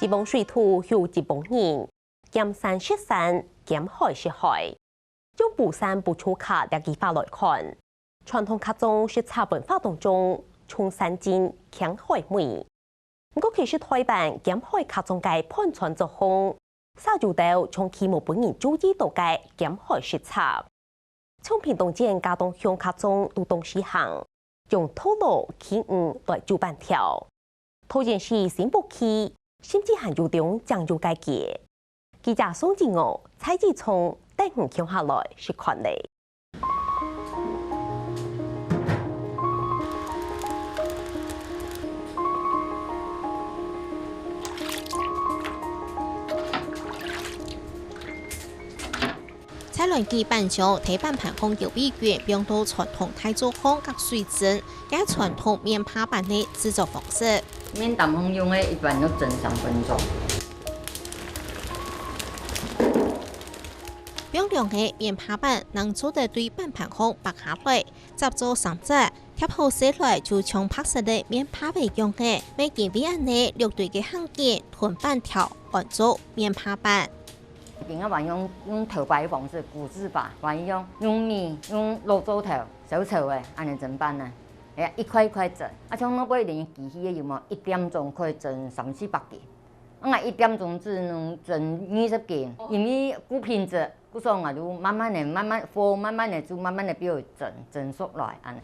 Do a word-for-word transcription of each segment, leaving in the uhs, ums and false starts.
一汪水肚有一汪人，兼山食山，兼海食海。用「埔山埔厝客」這句話來看，傳統客庄食茶文化當中，重山珍，輕海味。毋過其實臺灣兼海客庄个飯餐作風， 煞有兜長期無分人注意到个兼海食茶。像屏東縣佳冬鄉客庄都當時行，用土鹵、旗魚來煮粄條。桃園市新屋區，甚至還有兩種有个雞。記者宋子娥、蔡子聰等你共下來食看咧。 在來記粄條，在粄盤項有味粉，放到傳統大灶項摃水蒸，這傳統面帕粄个製作方式。面當好用个，一般要蒸三分鐘。放涼个面帕粄，正做得對粄盤項擘下來， 接做三節，貼好勢來就像白色个面帕仔樣仔，乜因為恁仔，六堆个行徑同粄條安做面帕粄。今下還用，用頭擺个方式，古製法，還用，用米，用老灶頭，燒燥个，恁仔蒸粄呢。哎呀，一塊一塊蒸，啊，像外背連機器个有無？一點鐘可以蒸三四百斤。 𠊎一點鐘只能蒸二十斤，因為顧品質，故所𠊎就慢慢仔、慢慢火慢慢仔煮，慢慢仔畀佢蒸，蒸熟來恁仔。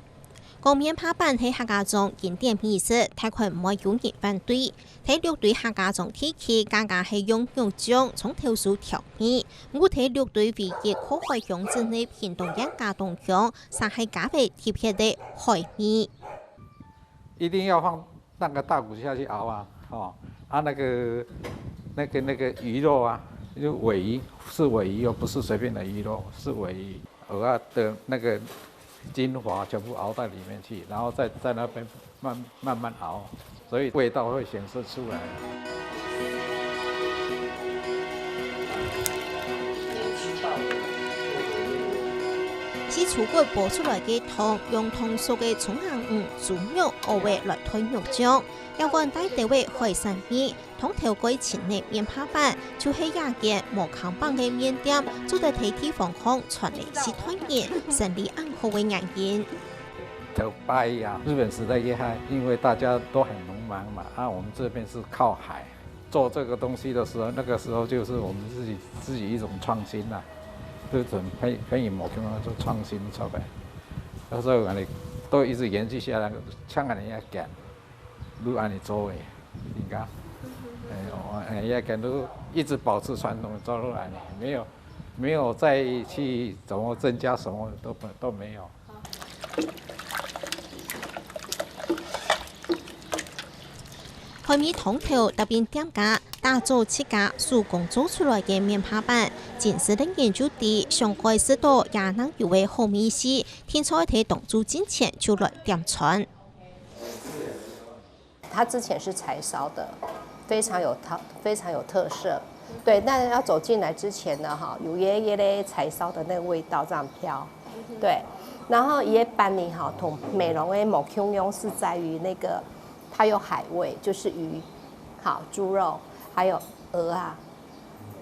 講面帕粄係客家庄經典美食，大概毋會有人反對。在六堆客家庄地區，家家係用肉醬從頭手調味，毋過在六堆唯一靠海鄉鎮个屏東縣佳冬鄉，嗄係加入特別个海味。 一定要放那個大骨下去熬啊，哦，啊，那個，那個，那個魚肉啊，就鮪魚，是鮪魚哦，不是隨便的魚肉，是鮪魚，鵝啊的那個精華全部熬到裡面去，然後在，在那邊慢，慢慢熬，所以味道會顯示出來。 四出骨煲出來个湯，用燙熟个蔥蕹魚、豬肉、蚵仔來燉肉醬，一碗帶兜个海產味，湯頭蓋清个面帕粄，就係這間無看板个麵店，做得在地方項賺來食團圓，生理恁好个原因。頭擺呀，日本時代厲害，因為大家都很農忙嘛，啊，我們這邊是靠海， 做這個東西的時候，那個時候就是我們自己，自己一種創新啦，就準備，可以無共樣做創新出來。那時候𠊎兜都一直延續下來，像𠊎兜一樣，就恁仔做个，應該，哎，哦，哎，也感覺一直保持傳統的做法，沒有，沒有再去怎麼增加什麼都不，都沒有。 海味湯頭搭配店家打造自家手工做出來个面帕粄，真實个研究知，想愛食到這能有个好味緒，定著愛在當晝進前就來點餐。 它之前是柴燒的，非常有特，非常有特色。對，但是要走進來之前呢，哈，有一些咧柴燒的那個味道這樣飄。對，然後伊个粄呢，哈，同美濃个無共樣是在於那個，它有海味，就是魚，好，豬肉，還有蚵啊，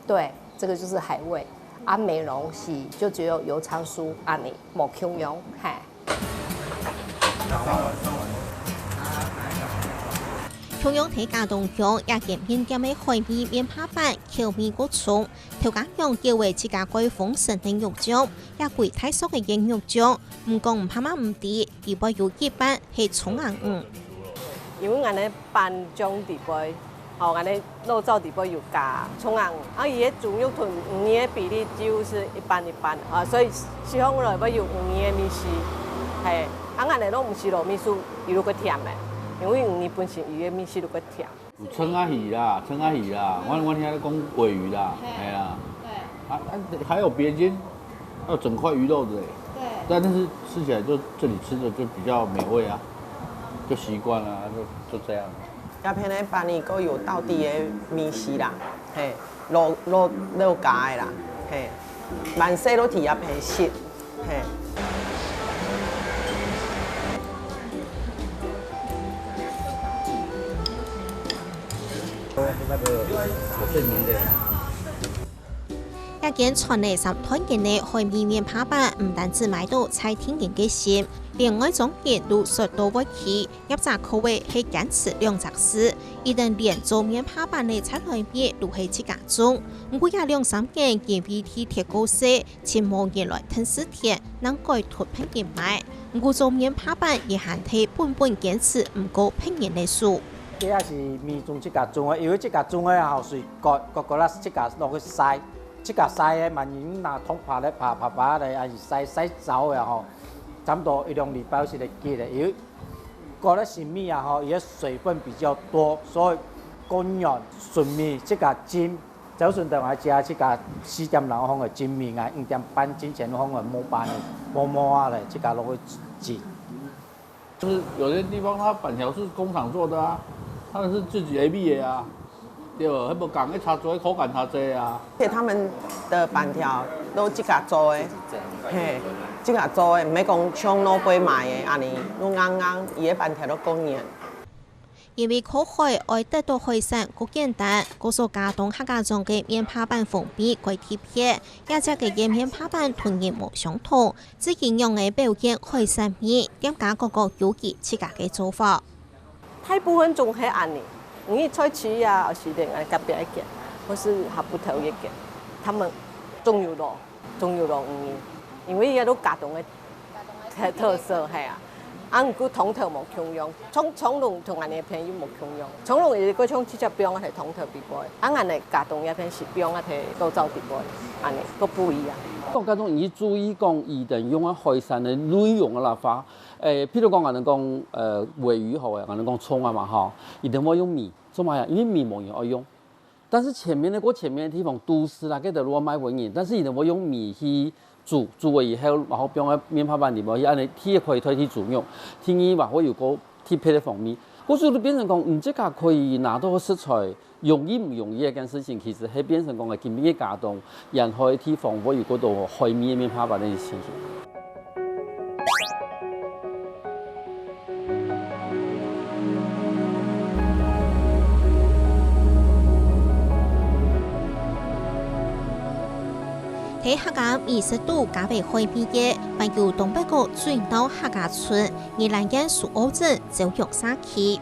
對，這個就是海味。啊，美濃係就只有油蔥酥恁仔，無共樣，嘿。共樣在佳冬鄉，這間麵店个海味面帕粄，口味較重，頭家娘叫佢自家蓋豐盛个肉醬，這歸大索个个肉醬，毋講毋怕嘛毋知，裡背有一半係蔥蕹魚。因為𠊎个 粄醬底背，吼，𠊎个老灶底背有加蔥蕹，啊，伊个豬肉同魚个比例幾乎是一半一半，啊，所以食起來會有魚个味緒，嘿，啊，𠊎个都毋係糯米酥，伊就較甜个，因為魚本身伊个味緒就較甜。有蔥仔魚啦，蔥仔魚啦，我，我聽你講鮪魚啦，嘿。嘿啊。對。啊，啊，還有別間，還有整塊魚肉的欸。對。但是吃起來就，這裡吃的就比較美味啊，就習慣了，就，就這樣。 這片个粄呢，閣有道地个味緒啦，嘿，老，老，老家个啦，嘿，萬歲都佇這片食，嘿。這間傳了三段个海味面帕粄，毋單止買到在地人个心，連外庄人都說到會去。業者可謂係堅持兩隻字，佢等連做面帕粄个菜來米都係自家種。毋過這兩三間因為地忒過細， 盡無人來𢯭事田，正改託別人賣。毋過做面帕粄也還係本本堅持毋過別人个手。這也是米種自家種个，因為自家種个吼，係割割割啦，自家落去曬，自家曬个嘛，你拿桶拍咧拍拍拍咧，還是曬曬燥个吼，差不多一兩禮拜就會結个，因為割个新米啊吼，佢个水分比較多，所以割完純米自家浸。 朝晨等下食自家四點零放个精米啊，五點半之前放个無粄个，無無啊咧，自家落去煮。就是有些地方它粄條是工廠做的啊，他們是自己A B的啊，對吧？還無講个差做，口感差做啊。而且他們的粄條都自家做的，嘿，自家做的，毋係講像外背買的恁呢，都硬硬，佢个粄條都夠軟。 因為靠海愛得到海產較簡單，故所佳冬客家庄个面帕粄風味蓋特別，這隻个面帕粄同人無相同，至於仰仔表現海產味，店家各各有佢自家个做法。大部分總係恁呢，你去菜市啊，還是另外隔壁一間，或是下晡頭一間，他們總有咯。 總有咯，嗯，因為這都佳冬个特特色，係啊。啊，毋過湯頭無共樣，長長榮同恁呢片又無共樣。長榮佢个像直接放啊，係湯頭底背，啊，恁呢佳冬這片係放啊，係老燥底背，恁呢，都不一樣。講佳冬，你注意講，佢等用个海產个內容个啦話，誒，譬如講，𠊎等講，呃，鮪魚好誒，𠊎等講蔥啊嘛，吼，佢等會用米，做麼个？因為米無人愛用。 但是前面个，過前面个地方，都市啦，該兜路賣分人，但是佢等會用米去煮，煮了以後，然後放在面帕粄裡面，去恁呢，第一可以代替豬肉，第二嘛會有個特別个風味。故所就變成講，你自家可以拿到食材，容易毋容易這件事情，其實係變成講个今晡日佳冬，沿海地方會有較多海味个面帕粄个情形。 在客家美食肚加入海味个，還有東北角最鬧客家村，宜蘭縣蘇澳鎮朝陽社區。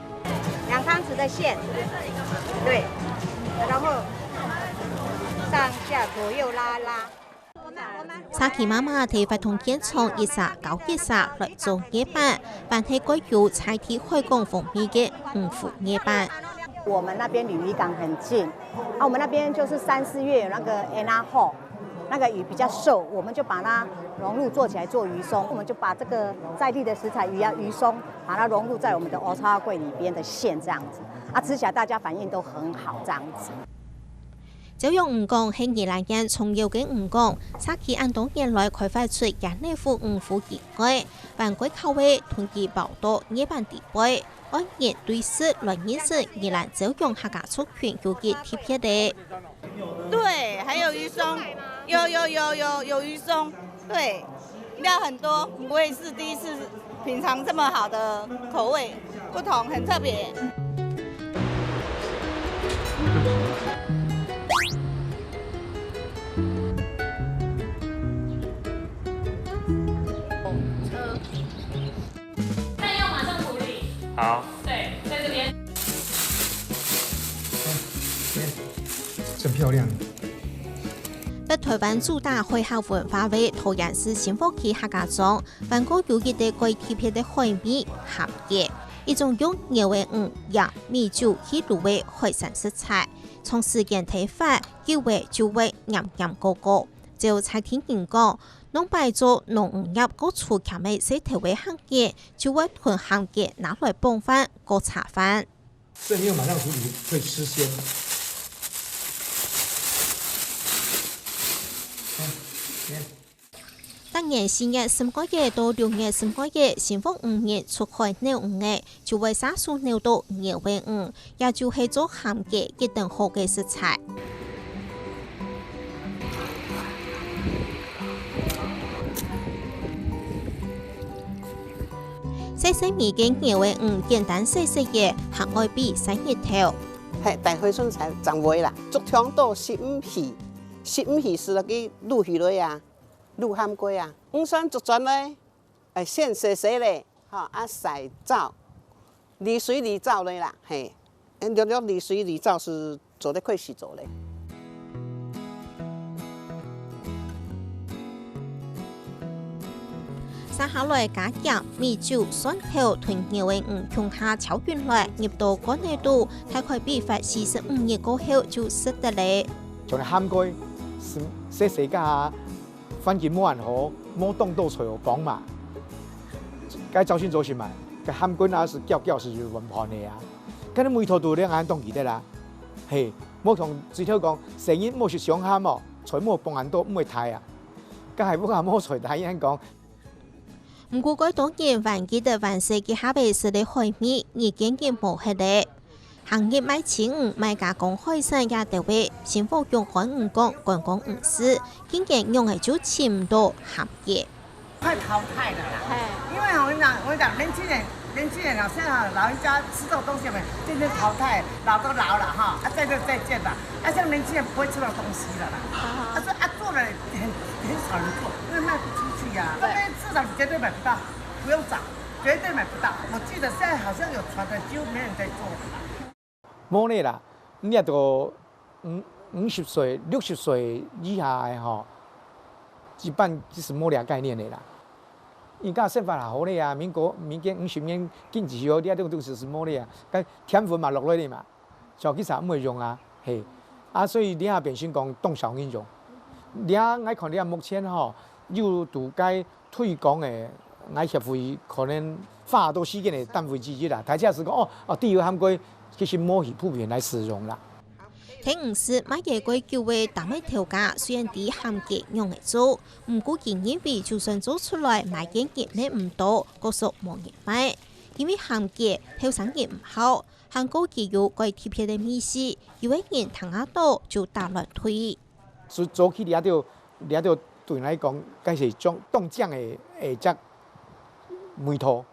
兩湯匙的芡，對，然後上下左右拉拉。 社區媽媽在活動現場一儕教一儕來做艾粄，還係蓋有在地海港風味个五福艾粄。我們那邊離漁港很近，啊，我們那邊就是三四月有那個Ena Ho，那個魚比較瘦，我們就把它融入做起來做魚鬆，我們就把這個在地的食材魚啊，魚鬆，把它融入在我們的Osawa桂裡邊的芡這樣子，啊，吃起來大家反應都很好，這樣子。 朝陽漁港係宜蘭縣重要个漁港，社區恁多年來開發出野內湖五福以外，還蓋巧仔同佢包到艾粄底背，愛人對食來認識宜蘭朝陽客家族群有幾特別个。對，還有魚鬆，有有有有有魚鬆，對，料很多，我也是第一次品嚐這麼好的口味，不同，很特別。 車。但要馬上處理。好。對，在這邊。真漂亮。北臺灣主打海客文化个桃園市新屋區客家庄，還過有一個蓋特別个海味鹹雞，一種用牛仔魚、鹽、米酒去滷个海產食材，長時間忒發，久了就會黏黏膏膏。 照在地人講，往擺做農漁業較粗儉个細頭个客人，就會同鹹雞拿來傍飯、過茶飯。所以沒有馬上處理會吃鮮。嗯，你看。逐年四月十五日到六月十五日，新屋漁人出海撈魚仔， 就會下手撈到牛仔魚，也就係做鹹雞一等好个食材。細細尾个牛仔魚簡單洗洗仔，還愛避曬日頭。嘿，大海脣正，正會啦。竹筒到十五歲，十五歲係落去滷起來啊，滷鹹粿啊。毋算竹轉來，哎，先洗洗咧，吼，啊，曬燥，瀝水瀝燥咧啦，嘿，略略瀝水瀝燥係做得開始做咧。 續下來加鹽、米酒、蒜頭同牛个魚共下炒均來，入到罐仔肚，大概比發四十五日過後就食得咧。像鹹粿，細細个環境無恁好，無當多菜好幫嘛。該朝晨早食嘛，該鹹粿啊係攪攪係有碗飯个啊。該味道都恁樣當記得啦。嘿，無像水頭講，細人莫食傷鹹哦，菜莫放恁多，毋會大啊。 該還毋敢無菜單樣講。毋過蓋多人還記得還細个下背食个海味，日見日無忒咧。行入賣鯽魚、賣加工海產這兜位，新屋腳乾魚講，觀光魚市，竟然仰仔就尋毋到鹹雞。快淘汰了啦！嘿。因為我跟你講，我跟你講，年輕人，年輕人啊，現在老人家吃這種東西沒，漸漸淘汰，老都老了哈，啊，再見再見吧。啊，像年輕人不會吃這種東西了啦。啊，所以啊，做了 很，很少人做，因為賣不出去呀。對。那邊市場絕對買不到，不用找，絕對買不到。我記得現在好像有傳的，幾乎沒人在做了啦。無咧啦，你也都五，五十歲、六十歲以下个吼，一般其實無這概念个啦。人家生活也好咧啊，民國、民國五十年經濟好，你這種東西係無咧啊，該天分嘛落來咧嘛。 小吉啥毋會用啊，嘿。啊，所以這下變成講當少人用。這下𠊎看這下目前吼，有在該推廣个，𠊎協會可能花多時間个單位之一啦。大家係講，哦，哦，豬油鹹粿，其實無去普遍來使用啦。在魚市賣雞粿久个大麥頭家，雖然知鹹雞仰仔做，毋過佢認為就算做出來，賣个人乜毋多，確實無人買。因為鹹雞後生人毋好， 還過佢有蓋特別个味緒，有个人聽啊到就打亂隊。所以早期這兜，這兜對𠊎來講，該係種當靚个，誒，隻味道。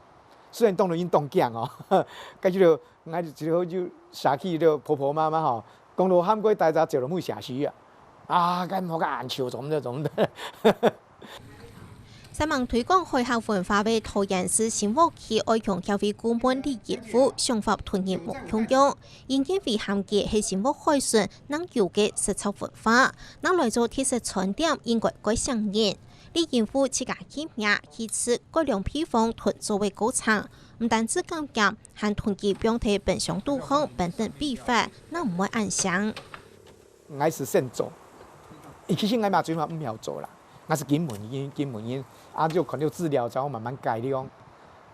雖然當然已經當靚哦，該就，𠊎就，就，就社區个婆婆媽媽吼，講到鹹粿，大家走到尾社區啊，啊，該莫个恁臭，怎麼的，怎麼的。 煞猛推廣海客文化个桃園市新屋區愛鄉協會顧問李英富想法同人無共樣，因為鹹雞係新屋海脣能有个食材文化，拿來做特色餐點應該蓋吸引人。李英富自家去摸去試改良配方同做个過程，毋單止感覺，還同佢放在冰箱肚項冰等比法，正毋會恁腥。 𠊎係先做，其實𠊎嘛最嘛毋曉做啦，𠊎係跟問人，跟問人，啊就看到資料，然後慢慢改良。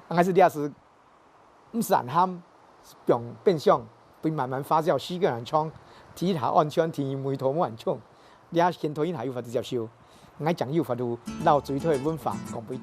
啊𠊎係這係毋係恁鹹，放冰箱，會慢慢發酵，時間恁長，第一下安全，第二味道無恁重，這現代人還有法度接受。 𠊎正有法度摎水土文化講分。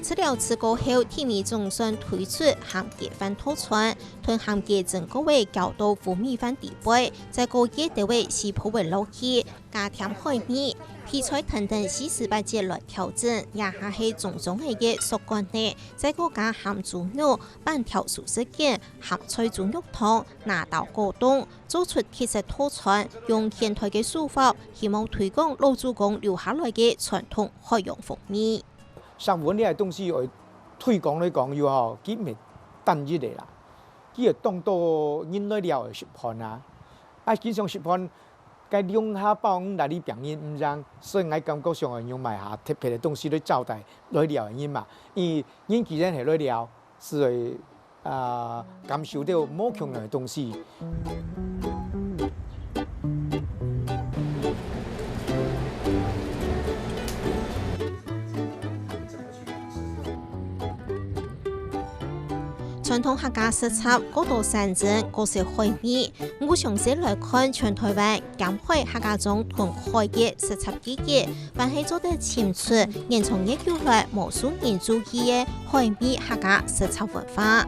試了試過後，第二總算推出鹹雞飯套餐，同鹹雞蒸過个攪到烏米飯底背，再過一兜个四寶粉落去，加添海味，配菜等等四十八隻來調整，這下係中中个个縮管呢，再過加鹹豬肉、粄條、素食卷、鹹菜豬肉湯、 拿刀果凍，做出特色套餐，用現代个手法，希望推廣老祖公留下來个傳統海洋風味。食文這个東西愛推廣來講，又吼，佢毋係單一个啦，佢會當多人來尞个食飯啊。啊，經常食飯，該兩下飽，毋單止病人毋贏，所以𠊎感覺上愛用買下特別个東西來招待來尞个人嘛。因為人既然係來尞， 所以，啊，感受到無共樣个東西。傳統客家食材過多山珍，過食海味，毋過詳細來看，全台灣 兼海客家庄同海个食材季節，還係做得尋出延長越久來無受人注意个海味客家食材文化。